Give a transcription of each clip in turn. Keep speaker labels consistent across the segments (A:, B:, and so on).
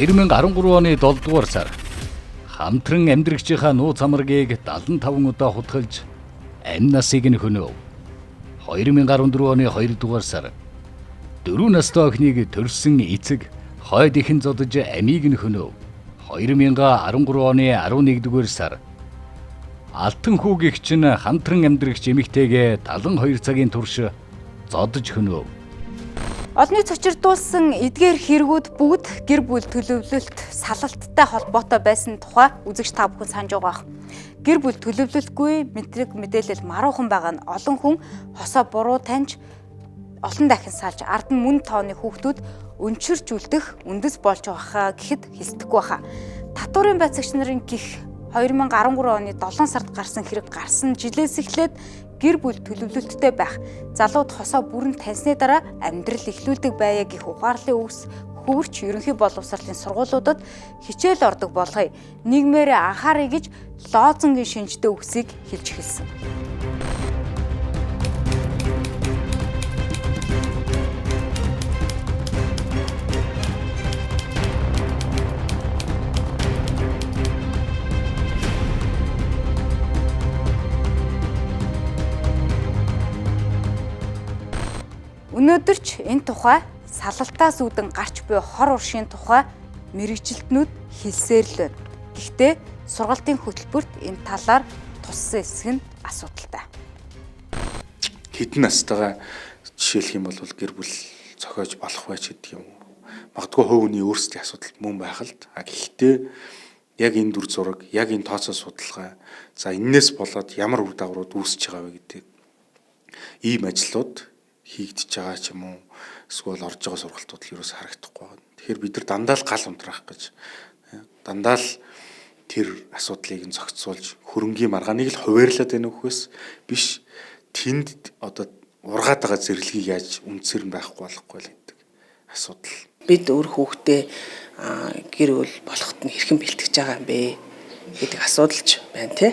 A: 2013 оны 7 дугаар сар хамтран амьдрагчийнхаа нууц амаргийг 75 удаа хутгалж амь насыг нь хөнөөв. 2014 оны 2 дугаар сар 4 настай охиныг төрсөн эцэг хойд ихэн зодож амийг нь хөнөөв. 2013 оны 11 дугаар сар Алтан хүүгийгч нь хамтран амьдрагч эмэгтэйгээ 72 цагийн турш зодож хөнөөв.
B: Олныг цочирдуулсан эдгээр хэрэгүүд бүгд гэр бүл төлөвлөлт салалттай холбоотой байсан тухай үзэгч та бүхэн санаж байгаа бах. Гэр бүл төлөвлөлтгүй мэдрэг мэдээлэл маруухан байгаа нь олон хүн хосоо буруу таньж олон дахин салж ард нь мөн тооны хүүхдүүд өнчирч үлдэх үндэс болж байгаа гэхэд хэлцдэггүй баха. Татварын байцаагч нарын гих 2013 оны 7 сард гарсан хэрэг гарсан жилээс эхлээд гэр бүл төлөвлөлттэй байх, залууд хосоо бүрэн таньсны дараа амьдрал эхлүүлдэг байя гэх ухаарлын үгс хөвөрч ерөнхий боловсролын сургуулиудад хичээл ордог болгоё. Нийгмээрээ анхааръя гэж лозунгийн шинжтэй үгсийг хэлж эхэлсэн. Өнөөдөр ч энэ тухай салалтаас үүдэн гарч буй хор уршийн тухай мэргэжилтнүүд хэлсээр л байна. Гэхдээ сургалтын хөтөлбөрт энэ талаар туссан хэсэг нь асуудалтай.
C: Хэдэн настайгаа жишээлх юм бол гэр бүл зохиож болох байж гэдэг юм уу. Магадгүй хувь хүний өөрсдийн асуудал мөн байх л. А гэхдээ яг энэ дүр зураг, яг энэ тооцоо судалгаа, за энээс болоод ямар үр дагаврууд үүсэж байгаа вэ гэдэг ийм ажлууд хийгдэж байгаа ч юм уу эсвэл орж байгаа сургалтууд л ерөөс харагдахгүй байна. Тэгэхээр бид нар дандаа л гал унтраах гэж дандаа л тэр асуудлыг нь зохицуулж хөрөнгийн маргааныг л хуваарлаад байна үхээс биш тэнд одоо ургаад байгаа зэрлэгийг яаж үндсэр нь байхгүй болохгүй л гэдэг асуудал.
D: Бид өөр хүүхдээ гэр бүл болоход нь хэрхэн бэлтгэж байгаа юм бэ гэдэг асуудал ч байна тий.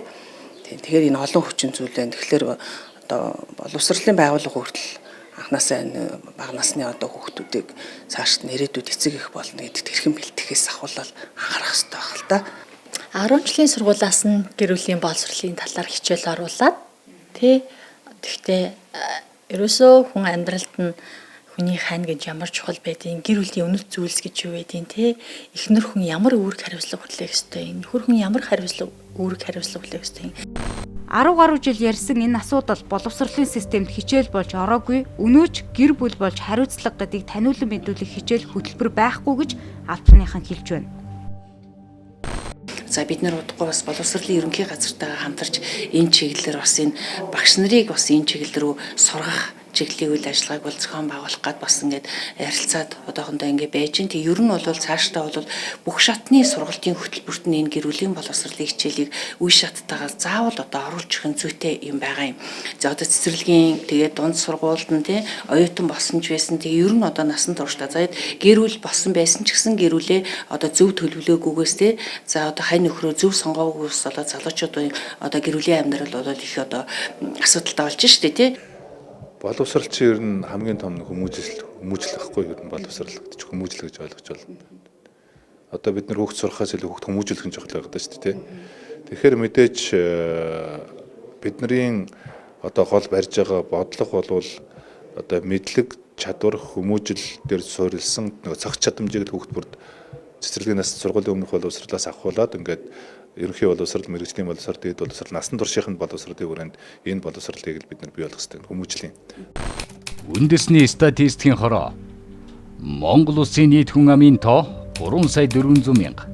D: Тэгэхээр энэ олон хүчин зүйл байна. Тэгэхээр одоо боловсролын байгууллага хүртэл анхнаасаа энэ бага насны одоо хүүхдүүдийг цаашд нь ирээдүйд эцэг их болно гэдэгт хэрхэн бэлтгэхээс ахуулаад анхаарах хэрэгтэй байх л та.
E: 10 жилийн сургуулиас нь гэр бүлийн боловсролын талаар хичээл оруулаад тий. Гэхдээ ерөөсөө хүн амьдралд нь хүний хань гэж ямар чухал байдیں۔ Гэр бүлийн үнэт зүйлс гэж юу байдیں۔ Тий. Эхнэр хүн ямар үүрэг хариуцлага хүлээх ёстой юм. Нөхөр хүн ямар хариуцлага үүрэг хариуцлага хүлээх ёстой юм.
B: 10 гаруй жил ярьсан энэ асуудал боловсролын системд хичээл болж ороогүй, өнөөч гэр бүл болж хариуцлага гэдгийг таниулан мэдүүлэх хичээл хөтөлбөр байхгүй гэж албаныхан хэлж байна.
F: За бид нар удахгүй бас боловсролын ерөнхий газартайгаа хамтарч энэ чиглэлээр бас энэ багш нарыг бас энэ чиглэл рүү сургах чиглэлийн үйл ажиллагааг бол зохион байгуулах гад бас ингээд ярилцаад одоохондоо ингээд байж гин. Тэг ер нь бол цаашдаа бол бүх шатны сургалтын хөтөлбөрт нь энэ гэр бүлийн боловсролын хичээлийг үе шаттайгаа заавал одоо оруулж өгөх нь зүйтэй юм байгаа юм. За одоо цэцэрлэгийн тэгээд дунд сургуульд нь тий оюутан болсон ч байсан. Тэг ер нь одоо насан туршдаа за гэр бүл болсон байсан ч гэсэн гэр бүлээ одоо зөв төлөвлөөгүйгээс тий за одоо хань нөхрөө зөв сонгоогүйгээс болоод залуучуудын одоо гэр бүлийн амьдрал бол их одоо асуудалтай болж штэ тий.
G: Боловсрол чи ер нь хамгийн том хүмүүжил байхгүй ер нь боловсрол гэдэг чинь хүмүүжил гэж ойлгож байна. Одоо бид нар хүүхд сурахаас илүү хүүхд хүмүүжүүлэх нь чухал байдаг шүү дээ, тий. Тэгэхээр мэдээж бидний одоо гол барьж байгаа бодлого бол одоо мэдлэг, чадвар, хүмүүжил дээр суурилсан нөгөө цогц чадамжийг хүүхд бүрд цэцэрлэгийн нас сургуулийн өмнөх боловсролоос авахуулаад ингээд ерөнхий боловсрол, мэргэжлийн боловсрол, дээд боловсрол, насан туршийн боловсролын хүрээнд энэ боловсролыг л бид нар бий болгох хэрэгтэй хүмүүжлийн.
A: Үндэсний статистикийн хороо Монгол улсын нийт хүн амын тоо 3 сая 400 мянга.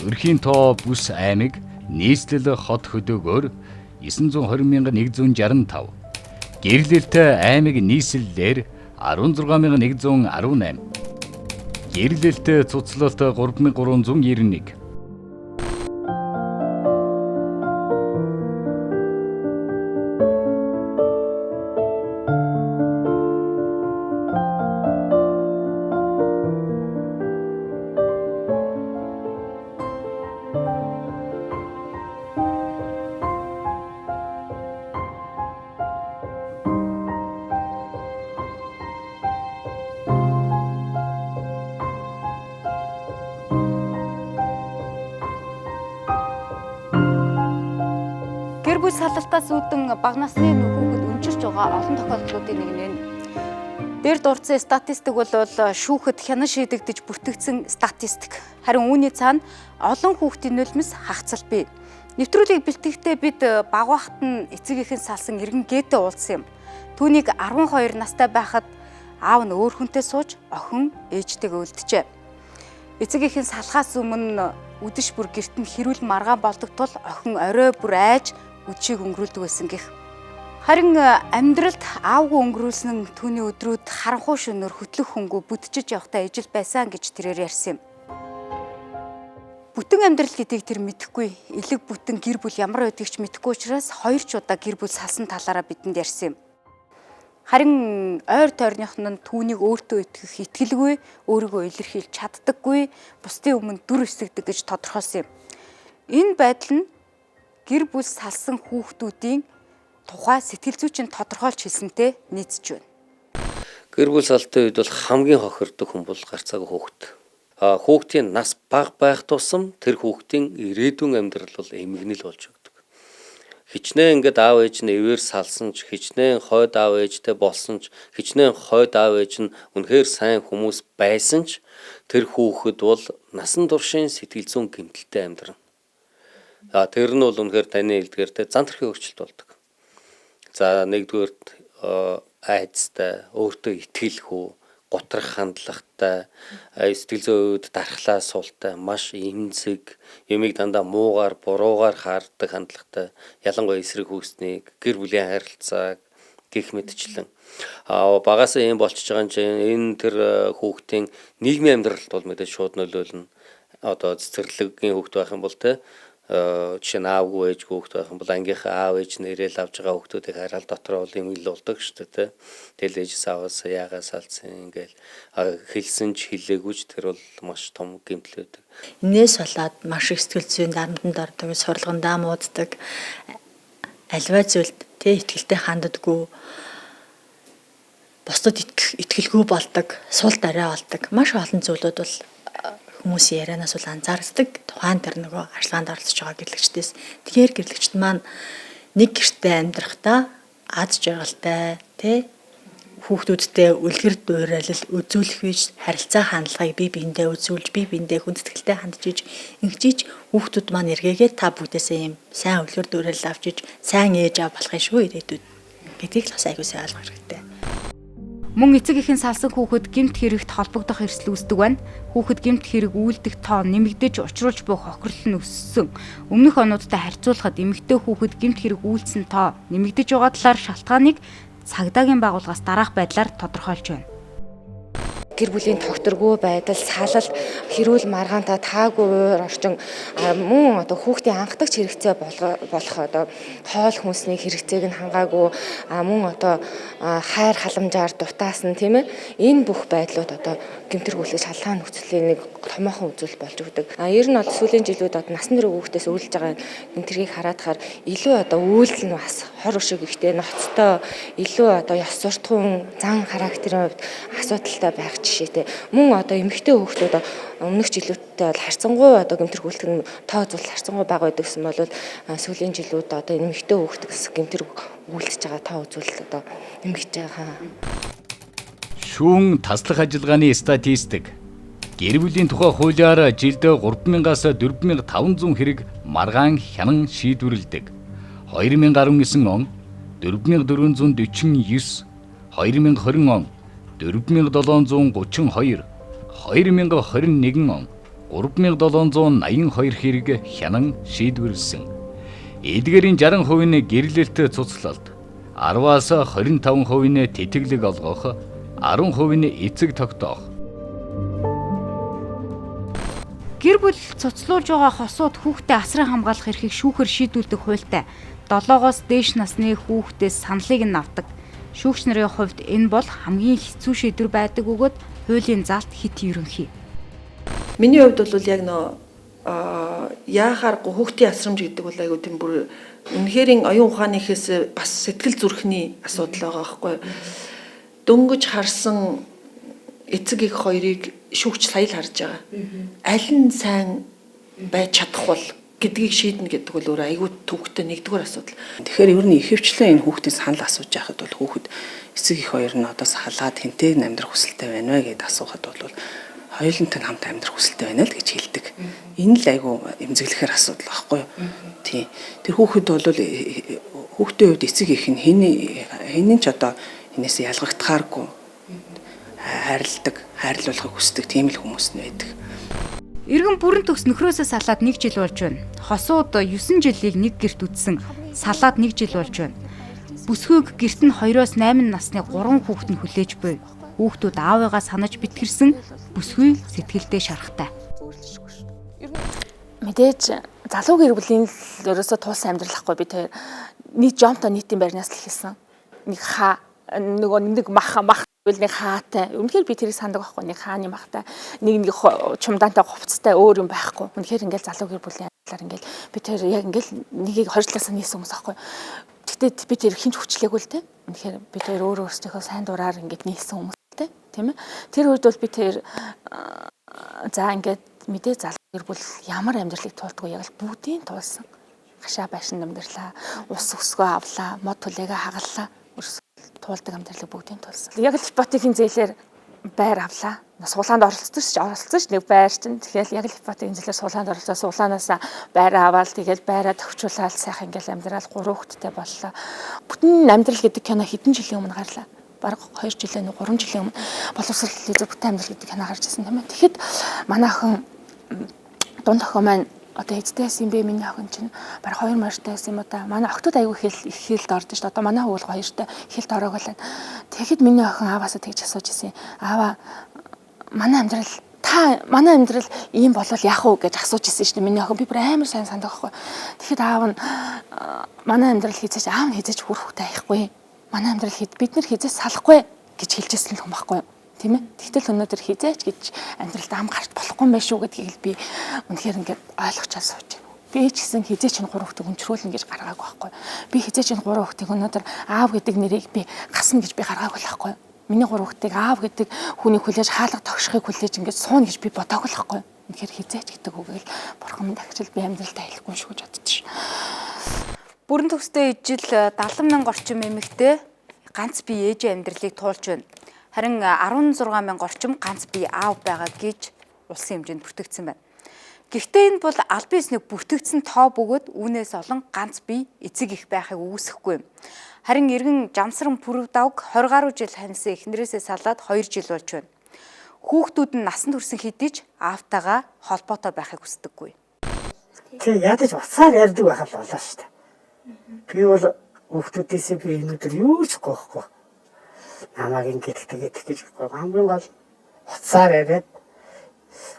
A: Өрхийн тоо бүс аймаг нийслэл хот хөдөөгөөр 920,165. Гэрлэлтэй аймаг нийслэлээр 16,118. Гэрлэлтэй цуцлалт 3,391.
B: Гэр бүл салалтаас үүдэн бага насны хүүхэд өнчирч байгаа олон тохиолдлуудын нэг нь. Дээр дурдсан статистик бол шүүхэд хянан шийдэгдэж бүртгэгдсэн статистик. Харин үүний цаана олон хүүхдийн нулимс хагацал бий. Нэвтрүүлгийг бэлтгэхдээ бид багвахт нь эцэг эхэн салсан иргэн гээтэй уулзсан юм. Түүнийг 12 настай байхад аав нь өөр хүнтэй сууж охин ээжтэйгээ үлджээ. Эцэг эхэн салхаас өмнө үдэш бүр гэрт нь хэрүүл маргаан болдог тул охин орой бүр айж үдшийг өнгөрүүлдэг байсан гэх. Харин амьдралд аавгүй өнгөрүүлсэн түүний өдрүүд харанхуй шөнөөр хөтлөх хөнгөө бүтчиж явахтай ижил байсан гэж тэрээр ярьсан юм. Бүтэн амьдрал гэдгийг тэр мэдэхгүй, элэг бүтэн гэр бүл ямар байдгийг ч мэдэхгүй учраас 2 ч удаа гэр бүл салсан талаараа бидэнд ярьсан юм. Харин ойр тойрных нь түүнийг өөртөө итгэх итгэлгүй, өөрийгөө илэрхийлж чаддаггүй, бусдын өмнө дүр эсгдэг гэж тодорхойлсон юм. Энэ байдал нь гэр бүл салсан хүүхдүүдийн тухай сэтгэл зүйчэнд тодорхойлж хэлсэнтэй нийцж байна.
H: Гэр бүл салтын үед бол хамгийн хохирдог хүн бол гарцаагүй хүүхэд. Хүүхдийн нас бага байх тусам тэр хүүхдийн ирээдүйн амьдрал бол эмгэнэл болж өгдөг. Хичнээн ингээд аав ээж нь эвээр салсан ч, хичнээн хойд аав ээжтэй болсон ч, хичнээн хойд аав ээж нь үнэхээр сайн хүмүүс байсан ч тэр хүүхэд бол насан туршийн сэтгэл зүйн гэмтэлтэй амьдрна. Тэр нь бол үнэхээр таны хэлдгээр те зан төрхийн өөрчлөлт болдог. За нэгдүгээрт айцтай, өөртөө итгэлгүй, гутрах хандлагатай, сэтгэл зүйн үед дархлаа суултай, маш эмзэг, юмыг дандаа муугаар, буруугаар хардаг хандлагатай, ялангуяа эсрэг хүүснийг, гэр бүлийн харилцааг гих мэтчлэн. Багасаа ийм болчихж байгаа юм чинь энэ тэр хүүхдийн нийгмийн амьдралд бол мэдээж шууд нөлөөлнө. Одоо цэцэрлэгийн хүүхд байх юм бол те жишээ нь аавгүй ээжгүй хүүхд байх юм бол ангийнхаа аав ээж нь ирээл авч байгаа хүүхдүүдийг хараад дотроо бол юм ил болдог шүү дээ тэ. Тэгэл ээжээс ааваас яагаа салцсан ингээл хэлсэн ч хэлээгүй ч тэр бол маш том гэмтэл байдаг.
E: Энээс болоод маш их сэтгэл зүйн дарамтанд ордог, сурлагандаа мууддаг, альва зүйлд тэ итгэлтэй ханддаггүй, бусдад итгэлгүй болдог, сул дараа болдог. Маш олон зүйлүүд бол хүмүүсийн ярианаас бол анзаардаг. Тухайн тэр нөгөө ажиллагаанд оролцож байгаа гэрлэгчдээс. Тэгэхээр гэрлэгчд маань нэг гэртээ амьдрахдаа аз жаргалтай тий хүүхдүүдтэй үлгэр дуурайлал үзүүлэх гэж харилцаа хандлагыг бие биендээ үзүүлж, бие биендээ хүндэтгэлтэй хандж иж ингэжиж хүүхдүүд маань эргээгээд та бүгдээсээ юм сайн үлгэр дуурайлал авч иж сайн ээж аав болох юм шүү ирээдүйд гэдгийг л бас айгуу сайн ойлгох хэрэгтэй.
B: Мөн эцэг эхэн салсан хүүхэд гэмт хэрэгт холбогдох эрсдэл үүсдэг байна. Хүүхэд гэмт хэрэг үйлдэх тоо нэмэгдэж учруулж буй хохирол нь өссөн. Өмнөх онуудтай харьцуулахад эмэгтэй хүүхэд гэмт хэрэг үйлдсэн тоо нэмэгдэж байгаа талаар шалтгааныг цагдаагийн байгууллагаас дараах байдлаар тодорхойлж байна.
I: Гэр бүлийн тогтворгүй байдал, салалт, хэрүүл маргаантай таагүй уур орчин мөн одоо хүүхдийн анхдагч хэрэгцээ болох одоо хоол хүнсний хэрэгцээг нь хангаагүй, мөн одоо хайр халамжаар дутаасан тийм ээ энэ бүх байдлууд одоо гэмтэрэг үлгэж шалгаан нөхцөлийн нэг томоохон үзүүлэлт болж өгдөг. Ер нь бол сүүлийн жилүүд одоо насан турш хүүхдээс үйлдэж байгаа гэмтэргийг хараад хаар илүү одоо үйлдэл нь бас хор өшөг ихтэй ноцтой, илүү одоо ёс суртахуун зан характерын хувьд асуудалтай байх жишээтэй. Мөн одоо эмэгтэй хүүхдүүд өмнөх жилүүдтэй бол харьцангуй одоо гэмтэрэг үлдэх нь тоо зүйл харьцангуй бага байдаг гэсэн бол сүүлийн жилүүд одоо эмэгтэй хүүхд гэсэн гэмтэрэг үлдэж байгаа тоо үзүүлэлт одоо нэмэгдэж байгаа.
A: Шүүн таслах ажиллагааны статистик. Гэр бүлийн тухай хуулиар жилдээ 3000-аас 4500 хэрэг маргаан хянан шийдвэрлэдэг. 2019 он 4449, 2020 он 4732, 2021 он 3782 хэрэг хянан шийдвэрлэсэн. Эдгээрийн 60% нь гэрлэлт цуцлалт, 10-аас 25% нь тэтгэлэг олгох, 10% нь эцэг тогтоох.
B: Гэр бүл цуцлуулж байгаа хосууд хүүхдээ асран хамгаалах эрхийг шүүхээр шийдүүлдэг хуультай 7-оос дээш насны хүүхдээс саналыг нь авдаг. Шүүгч нарын хувьд энэ бол хамгийн хэцүү шийдвэр байдаг бөгөөд хуулийн залт хэт ерөнхий.
J: Миний хувьд бол яг нөө яахааргүй хүүхдийн асрамж гэдэг бол айгуу тийм бүр үнэхээр оюун ухааны ихээс бас сэтгэл зүрхний асуудал байгаа байхгүй. Дөнгөж харсан эцэг их хоёрыг шүүгч сая л харж байгаа. Аль нь сайн байж чадах бол гэдгийг шийднэ гэдэг бол өөр айгүй төвөгтэй нэгдүгээр асуудал.
D: Тэгэхээр ер нь ихэвчлэн энэ хүүхдийн санал асууж яхад бол хүүхэд эцэг их хоёр нь одоо салаад хэнтэй амьдрах хүсэлтэй байна вэ гэдээ асуухад бол хоёулантай хамт амьдрах хүсэлтэй байна л гэж хэлдэг. Энэ л айгүй эмзэглэхээр асуудал байхгүй юу? Тийм. Тэр хүүхэд бол хүүхдийн хувьд эцэг их нь хэн ч одоо энэс ялгагдахааргүй хайрладаг, хайрлуулахыг хүсдэг тийм л хүмүүс нь байдаг.
B: Иргэн бүрэн төгс нөхрөөсөө салаад 1 жил болж байна. Хосууд 9 жилийг нэг гэрт үдсэн. Салаад 1 жил болж байна. Бүсгүйг гэрт нь 2-оос 8 насны 3 хүүхэд нь хүлээж буй. Хүүхдүүд аавыгаа санаж битгэрсэн бүсгүй сэтгэлдээ шарахтай.
K: Мэдээж залуу гэр бүлийн л ерөөсөө туулсан амьдрал ахгүй би тэр нэг жомто нийтийн байрнаас л эхэлсэн. Нэг хаа нөгөө нэг мах бол нэг хаатай. Үнэхээр би тэрийг сандаг байхгүй. Нэг хааны махтай, нэг чумдаантай хувцастай өөр юм байхгүй. Үнэхээр ингээл залуу гэр бүлийн амьдралаар ингээл би тэр яг ингээл нэгийг 20 талаас нь нийсэн хүмүүс байхгүй. Гэхдээ би тэр хинч хүчлээгүй л те. Үнэхээр би тэр өөр өөрсдийнхөө сайн дураар ингээд нийсэн хүмүүс те. Тийм ээ. Тэр үед бол би тэр за ингээд мэдээ залуу гэр бүл ямар амьдралыг туулдгүй яг л бүгдийг туулсан. Хашаа байшин амьдралаа, ус өсгөө авлаа, мод түлээгээ хагаллаа. Туулдаг амьдралыг бүгдийг туулсан. Яг л ипотекийн зээлээр байр авлаа. Сулаанд оролцсон ш нэг байр чинь. Тэгэхээр яг л ипотекийн зээлээр сулаанд оролцоо, сулаанаас байр аваад тэгэл байраа тохижуулаад сайхан ингээл амьдрал 3 хүүхэдтэй боллоо. Бүтэн амьдрал гэдэг кино хэдэн жилийн өмнө гарлаа. Бараг 2 жилийн 3 жилийн өмнө боловсрол лизер бүтэн амьдрал гэдэг кино гарч ирсэн тийм ээ. Тэгэхэд манай охин дунд охин маань одоо эцтэй байсан юм бэ миний охин чинь бараг 2 морьтой байсан юм уу та. Манай охтууд айгүй их хэлд ордон шүү дээ. Одоо манай хөвгөл хоёртой хэлд ороог л байна. Тэгэхэд миний охин ааваасаа тэгж асууж ирсэн. Аава манай амьдрал та манай амьдрал ийм болвол яах вэ гэж асууж ирсэн шүү дээ. Миний охин би бүр амар сайн сандаг байхгүй. Тэгэхэд аав нь манай амьдрал хизээч аав нь хизээч үр хүүхдээ аяхгүй. Манай амьдрал бид нар хизээч салахгүй гэж хэлжсэн л хүн байхгүй юу? Тийм ээ. Тэгтэл өнөөдөр хизээч гэж амьдралд ам гарч болохгүй юм байна шүү гэдгийг л би үнэхээр ингээд ойлгочоод сууж байна. Би ч гэсэн хизээч энэ 3 хүүхдийг өнчрүүлнэ гэж гаргаагүй байхгүй. Би хизээч энэ 3 хүүхдийг өнөөдөр аав гэдэг нэрийг би гасна гэж би гаргаагүй л байхгүй. Миний 3 хүүхдийг аав гэдэг хүнийг хүлээж хаалга тогшихыг хүлээж ингээд сууна гэж би бодоагүй л байхгүй. Үнэхээр хизээч гэдэг үгийг л бурхан минь дахиж би амьдралд аяхгүй шүү гэж боддоо ш.
B: Бүрэн төгстэй ижил 70 мянга орчим эмэгтэй ганц бие ээжийн амьдралыг туулж байна. Харин 16 мянга орчим ганц бие аав байгаа гэж улсын хэмжээнд бүртгэгдсэн байна. Гэхдээ энэ бол албан ёсны бүртгэгдсэн тоо бөгөөд үүнээс олон ганц бие эцэг их байхыг үүсэхгүй юм. Харин иргэн Жамсран Пүрэвдавг 20 гаруй жил ханьсан эхнэрээсээ салаад 2 жил болж байна. Хүүхдүүд нь насанд хүрсэн хэдий ч аавтайгаа холбоотой байхыг хүсдэггүй.
L: Тэг ядаж уцаар ярьдаг байх л болоо шүү дээ. Би бол хүүхдүүдээсээ би өнөөдөр юу ч гоохгүй. Намайг ингэж тэгээд гэж хамгийн гол уцаар яриад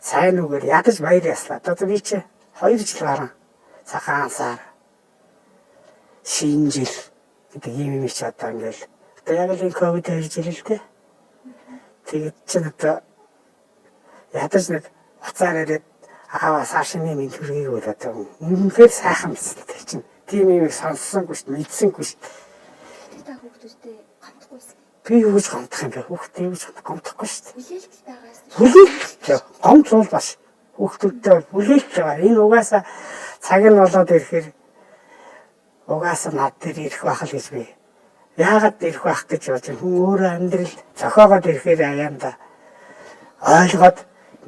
L: сайн үгээр ядаж баяр яслаа. Одоо би чи 2 жил гарan цагаан сар шинэ жил гэдэг юм юм чи одоо ингээл одоо яг л энэ ковид 2 жил л дээ. Тэгээд чи одоо ядаж нэг уцаар яриад ааваа саашны минь төргийг бол одоо үнэхээр сайхан биз дээ чинь. Тийм юм сонссонгүй шүү, мэдсэнгүй шүү.
M: Та хүүхдүүдтэй гомдохгүйсэн.
L: Би юу гэж гомдох юм бэ? Хүүхдээ юу гэж гомдохгүй шүү дээ.
M: Хүлээлт байгаас.
L: Хүлээлт гомдол бол бас хүүхдүүдтэй хүлээлт байгаа. Энэ угаасаа цаг нь болоод ирэхээр угаасаа над дээр ирэх байх л гэж би. Яагаад ирэх байх гэж бодож хүн өөрөө амьдрал зохиогоод ирэхээр аяанда ойлгоод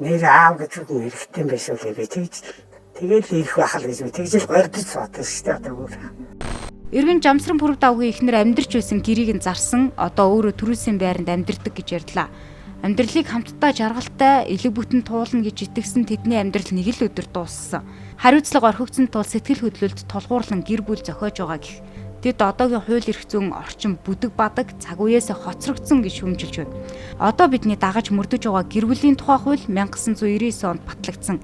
L: нэр аав гэж үг хэрэгтэй юм биш үү би тэгж тэгэл ирэх байх л гэж би тэгж л гордож суудаг шүү дээ одоо өөр.
B: Иргэн Жамсран Пүрэвдавгийн эхнэр амьдарч байсан гэрийг нь зарсан одоо өөрөө төрүүлсэн байранд амьдардаг гэж ярьлаа. Амьдралыг хамтдаа жаргалтай элэг бүтэн туулна гэж итгэсэн тэдний амьдрал нэг л өдөр дууссан. Хариуцлага орхигдсон тул сэтгэл хөдлөлд тулгуурлан гэр бүл зохиож байгаа гэх. Тэд одоогийн хууль эрх зүйн орчин бүдэг бадаг цаг үеэс хоцрогдсон гэж шүүмжилж байна. Одоо бидний дагаж мөрдөж байгаа гэр бүлийн тухай хууль 1999 онд батлагдсан.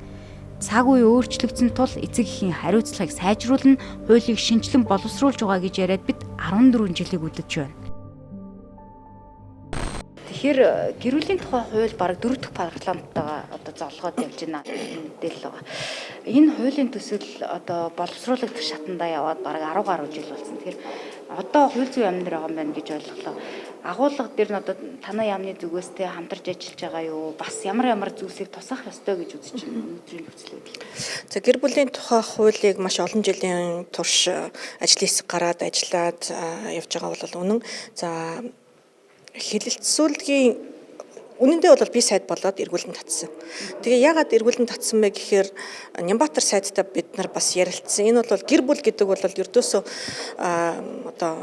B: Цаг үе өөрчлөгдсөн тул эцэг эхийн хариуцлагыг сайжруулна, хуулийг шинжилэн боловсруулж байгаа гэж яриад бид 14 жилийг үдэж байна. Тэгэхээр гэр бүлийн тухай хууль бараг 4 дахь парламенттайгаа одоо золгоод явж байна мэдээлэл байгаа. Энэ хуулийн төсөл одоо боловсруулагдах шатандаа яваад бараг 10 гаруй жил болсон. Тэгэхээр одоо хууль зүйн амнэр байгаа юм байна гэж ойлголоо. Агуулга дээр нь одоо танай яамны зүгээс те хамтарч ажиллаж байгаа юу? Бас ямар ямар зүйлсийг тусах ёстой гэж үзэж байна өнөөдрийн нөхцөл байдал.
N: За, гэр бүлийн тухай хуулийг маш олон жилийн турш ажил хэсэг гараад ажиллаад явж байгаа бол үнэн. За, хэлэлцүүлгийн үнэндээ бол би сайд болоод эргүүлэн татсан. Тэгээ яагаад эргүүлэн татсан бэ гэхээр Нямбатар сайдтай бид нар бас ярилцсан. Энэ бол гэр бүл гэдэг бол ердөөсөө одоо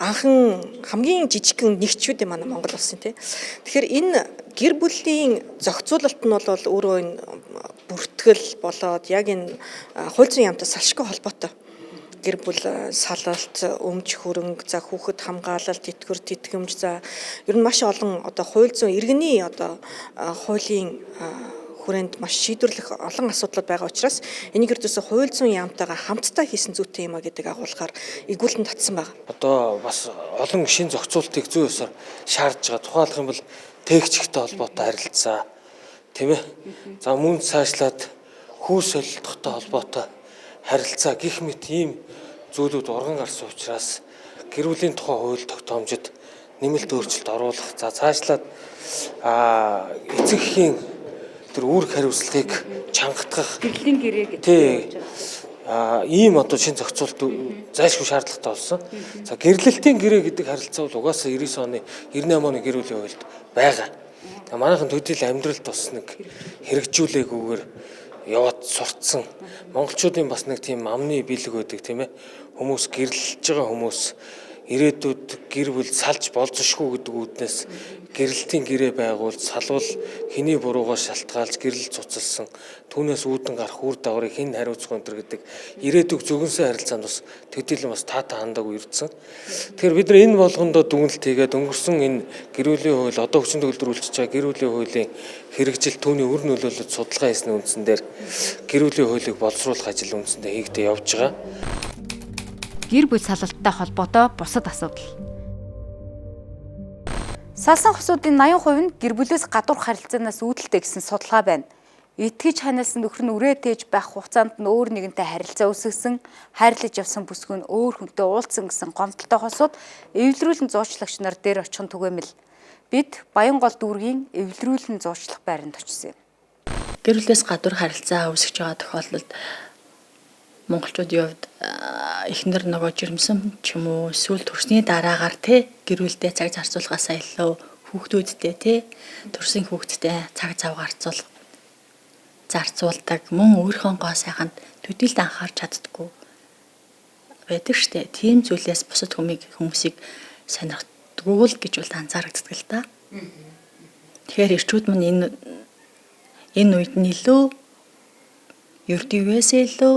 N: анхан хамгийн жижигхэн нэгчүүд юм манай Монгол улсын тий. Тэгэхээр энэ гэр бүлийн зохицуулалт нь бол өөрөө энэ бүртгэл болоод яг энэ хууль зүйн яамтай салшгүй холбоотой. Гэр бүл салалт, өмч хөрөнгө, за хүүхэд хамгаалалт, тэтгэвэр тэтгэмж, за ер нь маш олон одоо хууль зүйн иргэний одоо хуулийн хүрээнд маш шийдвэрлэх олон асуудлууд байгаа учраас энийг ердөөсөө хууль зүйн яамтайгаа хамтдаа хийсэн зүйтэй юм а гэдэг агуулгаар эгүүлэн татсан байна.
O: Одоо бас олон шин зохицуултыг зүй ёсоор шаардж байгаа. Тухайлах юм бол тээгчтэй холбоотой харилцаа, тийм ээ. За, мөн цаашлаад хүү солилдохтой холбоотой харилцаа гих мэт ийм зүйлүүд урган гарсан учраас гэр бүлийн тухай хууль тогтоомжид нэмэлт өөрчлөлт оруулах. За, цаашлаад эцэг эхийн тэр үүрэг хариуцлагыг чангатгах
B: гэрлийн гэрээ гэдэг
O: тий ийм одоо шин зохицуулт зайлшгүй шаардлагатай болсон. За, гэрлэлтийн гэрээ гэдэг харилцаа бол угаасаа 99 оны 98 оны гэр бүлийн хуульд байгаа. Манайхан төдийл амьдралд бас нэг хэрэгжүүлээгүйгээр яваад сурцсан. Монголчуудын бас нэг тийм амны бэлэг байдаг, тийм ээ. Хүмүүс гэрлэж байгаа хүмүүс ирээдүйд гэр бүл салж болзошгүй гэдэг үүднээс гэрэлтийн гэрээ байгуулж салвал хэний буруугаас шалтгаалж гэрэл цуцалсан түүнээс үүдэн гарах үр дагаврыг хэн хариуцах вэ гэдэг ирээдүйг зөвгөнсөн харилцаанд бас төдийлөн бас таатай хандаагүй ирдсэн. Тэгэхээр бид нар энэ болгондоо дүгнэлт хийгээд өнгөрсөн энэ гэр бүлийн хууль одоо хүчин төгөлдөр үйлчилж байгаа гэр бүлийн хуулийн хэрэгжил түүний үр нөлөөлөлд судалгаа хийсний үндсэн дээр гэр бүлийн хуулийг боловсруулах ажил үндсэндээ хийгдээ явж байгаа.
B: Гэр бүл салалттай холбоотой бусад асуудал. Салсан хосуудын 80% нь гэр бүлээс гадуурх харилцаанаас үүдэлтэй гэсэн судалгаа байна. Итгэж ханиалсан нөхөр нь үрээ тээж байх хугацаанд нь өөр нэгэнтэй харилцаа үүсгэсэн, хайрлаж явсан бүсгүй нь өөр хүнтэй уулзсан гэсэн гомдолтой хосууд эвлэрүүлэн зуучлагч нар дээр очих нь түгээмэл. Бид Баянгол дүүргийн эвлэрүүлэн зуучлах байранд очсон юм.
E: Гэр бүлээс гадуур харилцаа үүсгэж байгаа тохиолдолд монголчуудын хувьд эхнэр нөгөө жирэмсэн ч юм уу эсвэл төрсний дараагаар те гэр бүлдээ цаг зарцуулахаасаа илүү хүүхдүүдтэй те төрсэн хүүхдтэй цаг зав зарцуулдаг, мөн өөрийнхөө гоо сайханд төдийлд анхаарч чаддаггүй байдаг штэ. Тийм зүйлээс бусад хүмүүсийг сонирхдаггүй л гэж бол анзаарагддаг л да. Тэгэхээр эрчүүд мань энэ үед нь илүү ердөөсөө илүү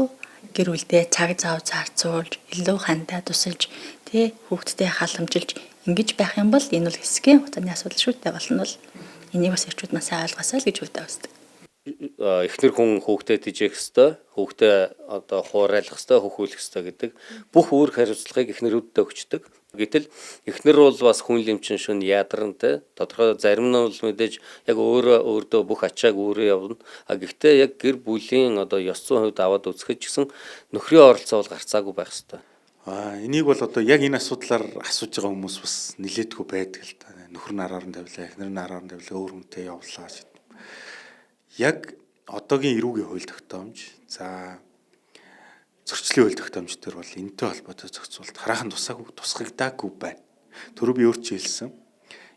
E: гэр бүлдээ цаг зав зарцуулж, илүү хандаа тусалж, тэ хүүхдтэй халамжилж ингэж байх юм бол энэ бол хэсгийн хугацааны асуудал шүү дээ болно л. Энийг бас эрчүүд маань сайн ойлгосоо л гэж хувьдаа үздэг.
H: Эхнэр хүн хүүхдэд тижээх ёстой, хүүхдээ одоо хуурайлах ёстой, хөхүүлэх ёстой гэдэг бүх үүрэг хариуцлагыг эхнэрүүдэд өгчдөг. Гэтэл эхнэр бол бас хүн лимчин шүн ядарантай. Тодорхой зарим нь бол мэдээж яг өөрөө өөртөө бүх ачааг өөрөө явна. А гэхдээ яг гэр бүлийн одоо ёс зүйн хувьд аваад үзэхэд ч гэсэн нөхрийн оролцоо бол гарцаагүй байх ёстой.
C: Энийг бол одоо яг энэ асуудлаар асууж байгаа хүмүүс бас нилээдгүй байдаг л та. Нөхөр нь араар нь тавилаа, эхнэр нь араар нь тавилаа, өөр хүнтэй явлаа гэдэг. Яг одоогийн эрүүгийн хууль тогтоомж, за зөрчлийн хууль тогтоомж дээр бол энэтэй холбоотой зохицуулалт хараахан тусгагдаагүй байна. Түрүү би өөр чи хэлсэн.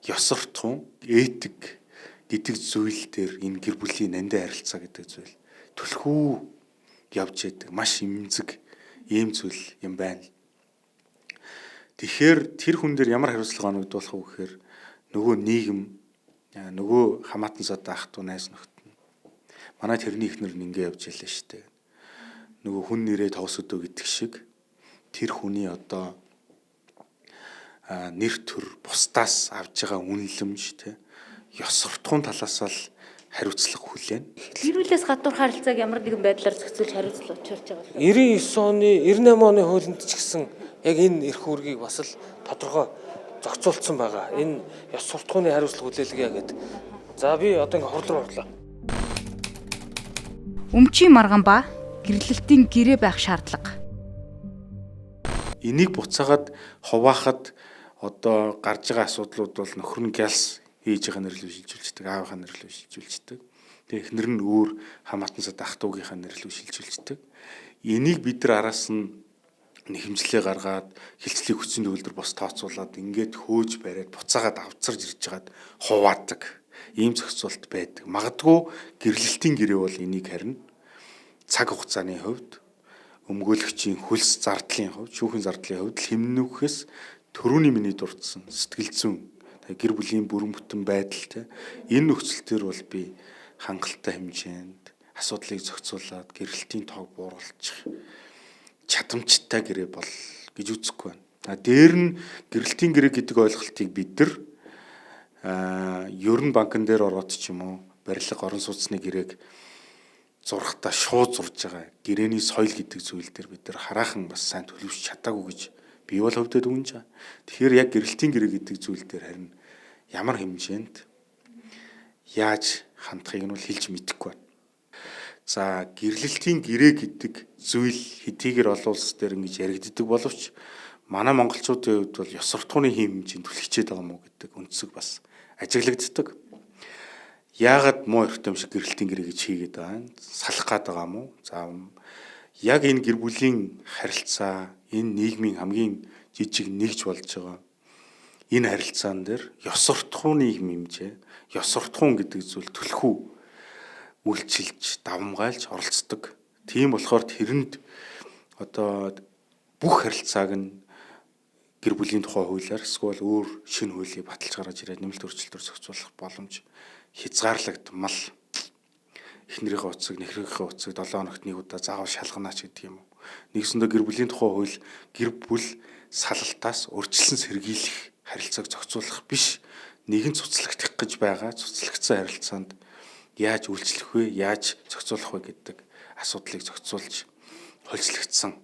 C: Ёс суртахуун, этик гэдэг зүйл дээр энэ гэр бүлийн нандин харилцаа гэдэг зүйл түлхүү явж яадаг маш эмзэг ийм зүйл юм байна. Тэгэхээр тэр хүн дээр ямар хариуцлага оногдуулах вэ гэхээр нөгөө нийгэм, нөгөө хамаатан зодоо ах トゥ найз нөхд нь манай тэрний эхнэр нь ингэ явж ялаа штэ. Нөгөө хүн нэрээ тогс өдөө гэдэг шиг тэр хүний одоо нэр төр бусдаас авж байгаа үнэлэмж те ёс суртахуун талаас л хариуцлага хүлээн.
B: Гэр бүлээс гадуур харилцааг ямар нэгэн байдлаар зохицуулж хариуцлага учруулж байгаа болов.
O: 99 оны 98 оны хуулинд ч гэсэн яг энэ эрх үүргийг бас л тодорхой зохицуулсан байгаа. Энэ ёс суртахууны хариуцлага хүлээлгэе гэдэг. За би одоо ингээ хурал руу орлоо.
B: Өмчийн марган ба гэрлэлтийн гэрээ байх шаардлага.
C: Энийг буцаагаад хуваахад Одоо гарч байгаа асуудлууд бол нөхөр нь гялс ээжийнхээ нэрлүү шилжүүлждэг, аавынхаа нэрлүү шилжүүлждэг. Тэгээ эхнэр нь өөр хамаатан сад ах дүүгийнхаа нэрлүү шилжүүлждэг. Энийг бид нар араас нь нэхэмжлээ гаргаад хилцлийн хүчин төгөлдөр бос тооцоолоод ингээд хөөж бариад буцаагаад авцарж ирж хагаад хуваадаг ийм зохицуулт байдаг. Магадгүй гэрлэлтийн гэрээ бол энийг харин цаг хугацааны хувьд өмгөөлөгчийн хөлс зардлын хувьд, шүүхийн зардлын хувьд хэмнүүхээс төрөүний миний дурдсан сэтгэл зүйн гэр бүлийн бүрэн бүтэн байдал те энэ нөхцөл төр бол би хангалттай хэмжээнд асуудлыг зохицуулаад гэрэлтийн тоог бууруулчих чадамжтай гэрээ бол гэж үзэхгүй байна. А дээр нь гэрэлтийн гэрээ гэдэг ойлголтыг бид нар ер нь банкн дээр ороод ч юм уу барилга орон сууцны гэрээг зурхтаа шууд зурж байгаа гэрээний соёл гэдэг зүйл дээр бид нар хараахан бас сайн төлөвшөж чадаагүй гэж би бол хөвдөд дүнж байгаа. Тэгэхээр яг гэрэлтийн гэрээ гэдэг зүйл дээр харин ямар хэмжээнд яаж хандахыг нь бол хэлж мэдэхгүй байна. За гэрлэлтийн гэрээ гэдэг зүйл хэдийгээр олон улс дээр ингэж яригддаг боловч манай монголчуудын хувьд бол ёс суртахууны хэм хэмжээнд түлхчээд байгаа мó гэдэг өнцөг бас ажиглагддаг. Яагаад муу эрхтэн шиг гэрэлтийн гэрээ гэж хийгээд байгаа юм? Салах гад байгаа мó? За яг энэ гэр бүлийн харилцаа, энэ нийгмийн хамгийн жижиг нэгж болж байгаа энэ харилцаан дээр ёс суртахууны хэмжээ, ёс суртахуун гэдэг зүйл түлхүү үйлчилж, давамгайлж оролцдог. Тийм болохоор тэрэнд одоо бүх харилцааг нь гэр бүлийн тухай хуулиар эсвэл өөр шинэ хуулийг баталж гаргаж ирээд нэмэлт өөрчлөлтөөр зохицуулах боломж хязгаарлагдмал. Эхнэрийнхээ утсыг, нөхрийнхээ утсыг 7 хоногт нэг удаа заавал шалганаач гэдэг юм уу. Нэгсэндээ гэр бүлийн тухай хууль гэр бүл салалтаас урьдчилан сэргийлэх харилцааг зохицуулах биш, нэгэн цуцлагдах гэж байгаа цуцлагдсан харилцаанд яаж үйлчлэх вэ, яаж зохицуулах вэ гэдэг асуудлыг зохицуулж холилдсон.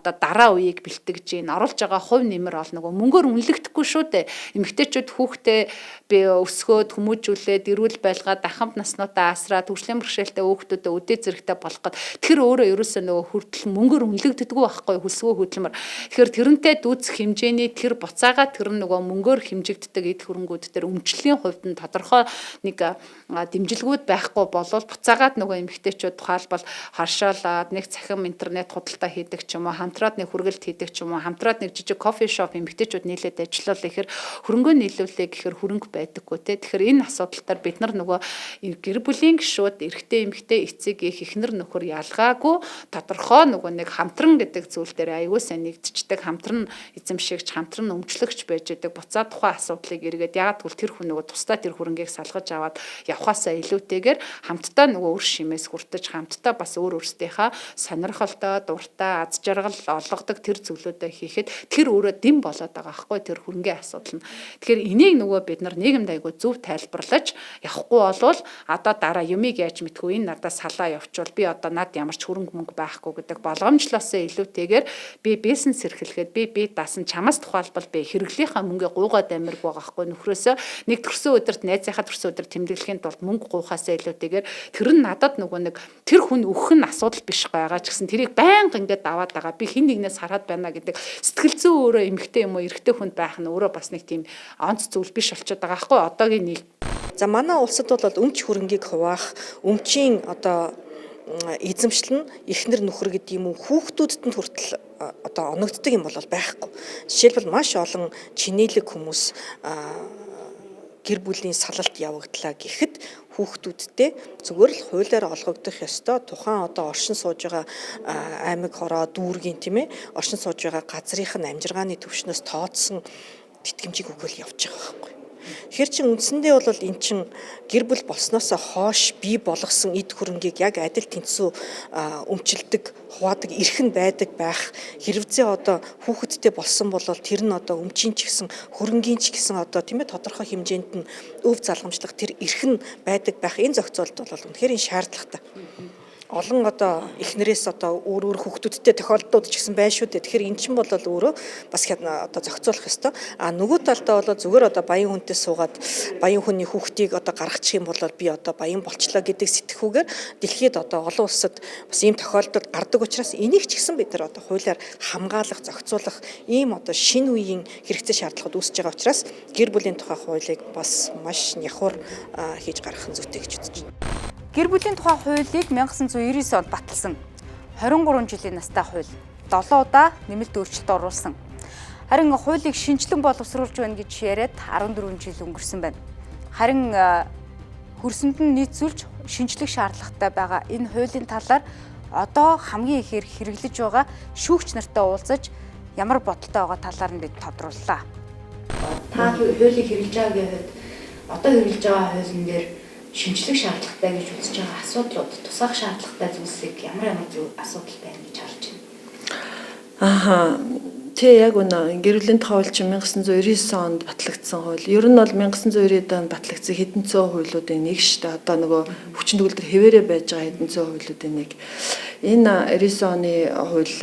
B: Одоо дараа үеийг бэлтгэж гин оруулж байгаа хувь нэмэр ол нөгөө мөнгөөр үнэлэгдэхгүй шүү дээ. Эмэгтэйчүүд хүүхдээ би өсгөөд хүмүүжүүлээд эрүүл байлгаад ахамт наснуудаа асраад төвшлийн бэрхшээлтэй хүүхдүүдэд өдөө зэрэгтэй болох гээд тэр өөрөө ерөөсөө нөгөө хүртэл мөнгөөр үнэлэгддэггүй байхгүй хөлсгөө хөдөлмөр. Тэгэхээр тэрнтэй дүүцэх хэмжээний тэр буцаага тэр нөгөө мөнгөөр хэмжигддэг эд хөрөнгүүд дээр өмчлөлийн хувьд нь тодорхой нэг дэмжлэгүүд байхгүй болвол буцаагаад нөгөө эмэгтэйчүүд тухайлбал харшаалаад нэг цахим интернет худалдаа хийдэг ч юм уу, хамтраад нэг хүргэлт хийдэг ч юм уу, хамтраад нэг жижиг кофе шоп эмэгтэйчүүд нийлээд ажиллавал ихээр хөрөнгөө нийлүүлээ гэхээр хөрөнгө байдаггүй те. Тэгэхээр энэ асуудал дээр бид нар нөгөө гэр бүлийн гишүүд эрэгтэй эмэгтэй эцэг их эхнэр нөхөр ялгаагүй тодорхой нөгөө нэг хамтран гэдэг зүйл дээр аягүй сайн нэгдчихдэг, хамтран эзэмшигч, хамтран өмчлөгч байж байдаг. Буцаа тухайн асуудлыг эргээд ягаад гэвэл тэр хүн нөгөө тусдаа тэр хөрөнгийг салгаж аваад явхаасаа илүүтэйгээр хамтдаа нөгөө үр шимээс хүртэж хамтдаа бас өөр өөрсдийнхээ сонирхолтой, дуртай, аз жаргал олгодог тэр зүйлүүдээ хийхэд тэр өөрөө дэм болоод байгаа байхгүй тэр хөрөнгийн асуудал нь. Тэгэхээр энийг нөгөө бид нар нийгэмд айгүй зөв тайлбарлаж явахгүй болвол одоо дараа юмыг яаж мэдхүү, энэ надад салаа явуучвал би одоо над ямар ч хөрөнгө мөнгө байхгүй гэдэг болгоомжлоосоо илүүтэйгээр би бизнес эрхлэхэд би дасан чамаас тухайлбал би хэрэглийнхаа мөнгө гуйгаад амирг байгаа байхгүй нөхрөөсөө нэг төрсөн өдөрт найзынхаа төрсөн өдөр тэмдэглэхийн тулд мөнгө гуйхаасаа илүүтэйгээр тэр нь надад нөгөө нэг тэр хүн өгөх нь асуудал биш байгаа ч гэсэн тэрийг байнга ингээд даваад байгаа би хэн нэгнээс хараад байна гэдэг сэтгэл зүй өөрөө эмэгтэй юм уу эрэгтэй хүнд байх нь өөрөө бас нэг тийм онц зүйл биш болчиход байгаа байхгүй одоогийн нэг.
N: За манай улсад бол өмч хөрөнгийг хуваах, өмчийн одоо эзэмшил нь эхнэр нөхөр гэдэг юм уу хүүхдүүдэд нь хүртэл одоо оногддог юм бол байхгүй. Жишээлбэл маш олон чинээлэг хүмүүс гэр бүлийн салалт явагдлаа гэхэд хүүхдүүдтэй зүгээр л хуулиар олгогдох ёстой тухайн одоо оршин сууж байгаа аймаг хороо дүүргийн тийм оршин сууж байгаа газрынх нь амжиргааны төвшнөөс тооцсон тэтгэмжийг өгөөл явж байгаа байхгүй. Тэгэхээр чин үндсэндээ бол эн чин гэр бүл болсноосоо хойш бий болгосон эд хөрөнгийг яг адил тэнцүү өмчилдөг, хуваадаг эрх нь байдаг байх. Хэрвээ одоо хүүхэдтэй болсон бол тэр нь одоо өмчийн ч гэсэн хөрөнгийн ч гэсэн одоо тийм тодорхой хэмжээнд нь өв залгамжлах тэр эрх нь байдаг байх. Энэ зохицуулалт бол үнэхээр энэ шаардлагатай. Олон одоо эхнэрээс одоо өөр өөр хүүхдүүдтэй тохиолдлууд ч гэсэн байна шүү дээ. Тэгэхээр эн чинь бол өөрөө бас одоо зохицуулах ёстой. А нөгөө талдаа бол зүгээр одоо баян хүнтэй суугаад баян хүний хүүхдийг одоо гаргачих юм бол би одоо баян болчлоо гэдэг сэтгхүүгээр дэлхийд одоо олон улсад бас ийм тохиолдол гардаг учраас энийг ч гэсэн бид нар одоо хуулиар хамгаалах, зохицуулах ийм одоо шинэ үеийн хэрэгцээ шаардлагууд үүсэж байгаа учраас гэр бүлийн тухай хуулийг бас маш нягхур хийж гаргах нь зүйтэй гэж үзэж байна.
B: Гэр бүлийн тухай хуулийг 1999 онд баталсан. 23 жилийн настай хууль 7 удаа нэмэлт өөрчлөлт оруулсан. Харин хуулийг шинжилэн боловсруулж байна гэж яриад 14 жил өнгөрсөн байна. Харин хөрсөнд нь нийцүүлж шинжлэх шаардлагатай байгаа энэ хуулийн талаар одоо хамгийн ихээр хэрэглэж байгаа шүүгч нартай уулзаж ямар бодолтой байгаа талаар нь бид тодрууллаа. Та хуулийг хэрэглэж байгаагийн хувьд одоо хэрэглэж байгаа хуулийн дээр шинжлэх шаардлагатай гэж үзэж байгаа асуудлууд, тусгах шаардлагатай зүйлсийг ямар ямар зүйл асуудал байна гэж харж байна?
J: Аха. Тэ яг үнэ. Гэр бүлийн тухай хууль чинь 1999 онд батлагдсан хууль. Ер нь бол 1990 онд батлагдсан хэдэн цөөн хуулиудын нэг шүү дээ. Одоо нөгөө хүчин төгөлдөр хэвээрээ байж байгаа хэдэн цөөн хуулиудын нэг. Энэ 99 оны хууль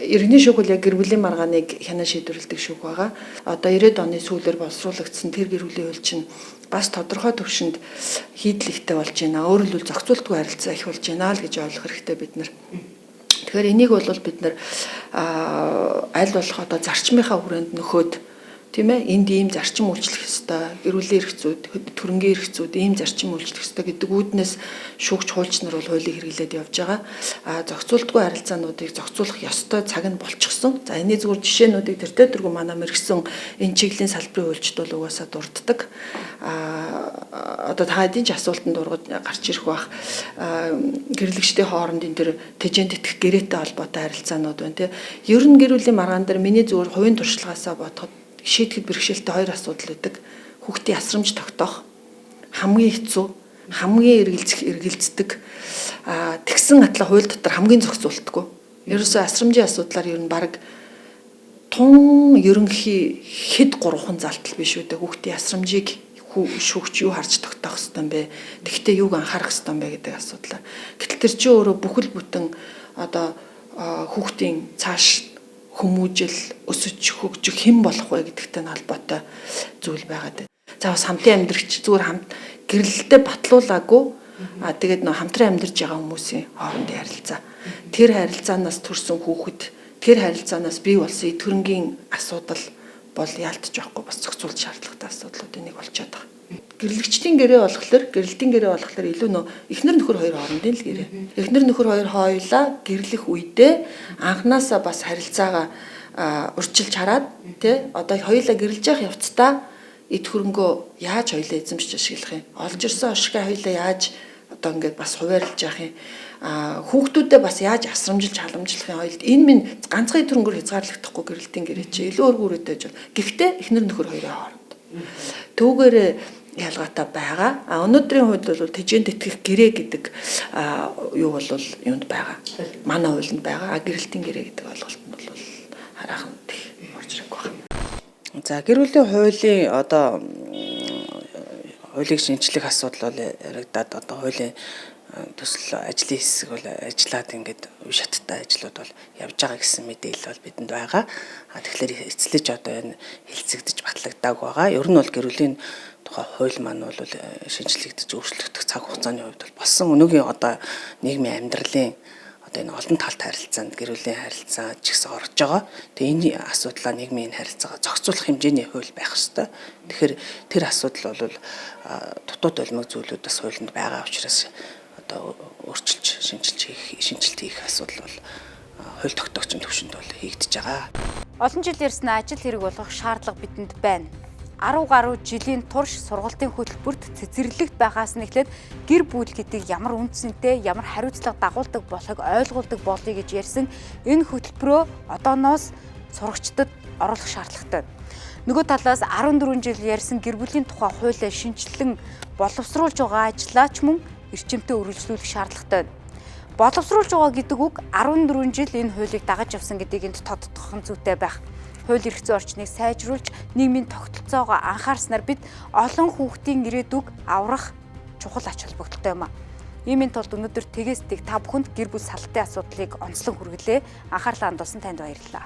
J: иргэний шүүх хууль яг гэр бүлийн маргааныг хянан шийдвэрлэдэг шүүх байгаа. Одоо 90-ад оны сүүлээр боловсруулагдсан тэр гэр бүлийн хууль чинь бас тодорхой төвшөнд хийдэл ихтэй болж байна. Өөрөөр хэлбэл зохицуултгүй харилцаа их болж байна л гэж ойлгох хэрэгтэй бид нар. Тэгэхээр энийг бол бид нар аль болох одоо зарчмынхаа хүрээнд нөхөөд тийм ээ энд ийм зарчим үйлчлэх ёстой, гэр бүлийн эрх зүйд, төрөнгийн эрх зүйд ийм зарчим үйлчлэх ёстой гэдэг үүднээс шүүгч хуульч нар бол хуулийг хэрэглээд явж байгаа. Зохицуултгүй харилцаануудыг зохицуулах ёстой цаг нь болчихсон. За энэний зүгээр жишээнүүдийг тэртээ тэргүй манай мэргэсэн энэ чиглэлийн салбарын хуульчид бол угаасаа дурддаг. Одоо та хэдийн ч асуултанд ургаж гарч ирэх бах. Гэрлэгчдийн хоорондын тэр тэжээн тэтгэх гэрээтэй холбоотой харилцаанууд байна тий. Ер нь гэр бүлийн маргаан дээр миний зүгээр хувийн туршлагаасаа бодоход шийдэхэд бэрхшээлтэй хоёр асуудал байдаг. Хүүхдийн асрамж тогтоох хамгийн хэцүү, хамгийн эргэлздэг. Тэгсэн атлаа хууль дотор хамгийн зохицуултгүй. Ерөөсөө асрамжийн асуудлаар ер нь баг тун ерөнхий хэд гурван залтал биш үү дээ. Хүүхдийн асрамжийг шүүгч юу харж тогтоох ёстой юм бэ? Тэгтээ юуг анхаарах ёстой юм бэ гэдэг асуудлаар. Гэтэл тэр чинь өөрөө бүхэл бүтэн одоо хүүхдийн цааш хүмүүжил, өсөж хөгжих хэн болох вэ гэдэгтэй нь холбоотой зүйл байгаа дээ. За бас хамтын амьдрагч зүгээр хамт гэрлэлтэд батлуулаагүй тэгээд нөө хамтран амьдарч байгаа хүмүүсийн хоорондын харилцаа. Тэр харилцаанаас төрсэн хүүхэд, тэр харилцаанаас бий болсон эд хөрөнгийн асуудал бол яалтч байхгүй бас зохицуулах шаардлагатай асуудлуудын нэг болчиход байгаа. Гэрлэгчдийн гэрээ болохоор, гэрэлтийн гэрээ болохоор илүү нөө эхнэр нөхөр хоёр хоорондын л гэрээ. Эхнэр нөхөр хоёр хоёулаа гэрлэх үедээ анханасаа бас харилцаагаа урьдчилж хараад тий одоо хоёулаа гэрлэж явах явцдаа эд хөрөнгөө яаж хоёулаа эзэмшиж ашиглах юм? Олж ирсэн ашгаа хоёулаа яаж одоо ингээд бас хуваарлж явах юм? Хүүхдүүдэд бас яаж асрамжилж халамжлах юм? Хоёулд энэ минь ганцхан эд хөрөнгөөр хязгаарлагдахгүй гэрэлтийн гэрээ чи илүү өөр бүрээтэй жол. Гэхдээ эхнэр нөхөр хоёрын хооронд. Түүгээрээ ялгаатай байгаа. Өнөөдрийн хувьд бол тэжээн тэтгэх гэрээ гэдэг юу бол юунд байгаа. Манай хуулинд байгаа. Гэрэлтийн гэрээ гэдэг ойлголт нь бол хараахан их орж ирээгүй байна.
D: За гэр бүлийн хуулийн одоо хуулийг шинжлэх асуудал бол яригадаад одоо хуулийн төсөл ажлын хэсэг бол ажиллаад ингээд үе шаттай ажлууд бол явж байгаа гэсэн мэдээлэл бол бидэнд байгаа. Тэгэхээр эцлэж одоо энэ хэлцэгдэж батлагдаагүй байгаа. Ер нь бол гэр бүлийн тухай хууль маань бол шинжлэгдэж өөрчлөгдөх цаг хугацааны хувьд бол болсон. Өнөөгийн одоо нийгмийн амьдралын одоо энэ олон талт харилцаанд гэр бүлийн харилцаа ч гэсэн орж байгаа. Тэгээ энэ асуудлаа нийгмийн энэ харилцаагаа зохицуулах хэмжээний хууль байх ёстой. Тэгэхээр тэр асуудал бол дутуу долимог зүйлүүд бас хуулинд байгаа учраас одоо өөрчилж шинжилт хийх асуудал бол хууль тогтоогчийн түвшинд бол хийгдэж байгаа.
B: Олон жил ярьсан ажил хэрэг болгох шаардлага бидэнд байна. 10 гаруй жилийн турш сургалтын хөтөлбөрт цэцэрлэгт байхаас нь эхлээд гэр бүл гэдэг ямар үндсэнтэй, ямар хариуцлага дагуулдаг болохыг ойлгуулдаг болъё гэж ярьсан энэ хөтөлбөрөө одооноос сурагчдад оруулах шаардлагатай. Нөгөө талаас 14 жил ярьсан гэр бүлийн тухай хуулиа шинжилэн боловсруулж байгаа ажлаа ч мөн эрчимтэй үргэлжлүүлэх шаардлагатай. Боловсруулж байгаа гэдэг үг 14 жил энэ хуулийг дагаж явсан гэдгийг энд тодтогох нь зүйтэй байх. Хууль эрх зүйн орчныг сайжруулж нийгмийн тогтолцоогоо анхаарснаар бид олон хүүхдийн ирээдүг аврах чухал ач холбогдолтой юм а. Иймийн тулд өнөөдөр тэгээс тэг та бүхэнд гэр бүл салтын асуудлыг онцлон хүргэлээ. Анхаарлаа хандуулсан танд баярлалаа.